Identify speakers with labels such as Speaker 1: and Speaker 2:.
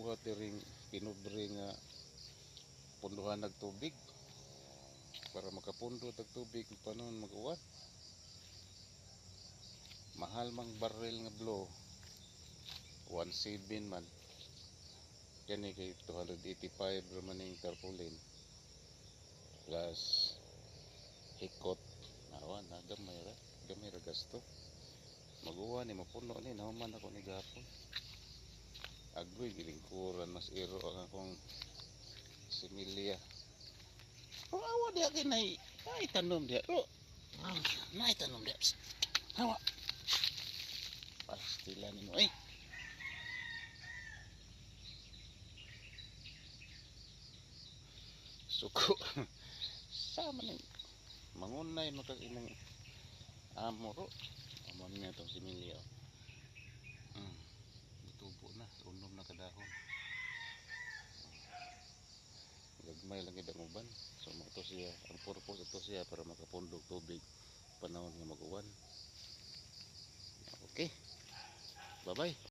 Speaker 1: gibuhat diring pinubre nga punduhan og tubig para makapundo tag tubig panahon mag-uwan. Mahal mang barrel nga blue, 1.7 man. Kani kay 285 ra man ning tarpaulin plus hikot. Awa na, gamay ra, gamay ra gasto. Mag-uwan ni, mapuno ni. Nahuman ako ni gahapon. Agoy, gilingkuran, mas iro ang akong similya. Pero awa diha kay nay ay tanom diha. Ro. Nay tanom diha. Psst. Hawa. Pastila nimo eh. Suko. Sama ni mangunay makag imong amo ro. Amo ni atong similya. Oh. Tubo na, unom na kadahon. Gagmay lang gid ang uban. So mo to siya, ang purpose ito siya para makapundog tubig panahon nga mag-uwan. Okay. Bye-bye.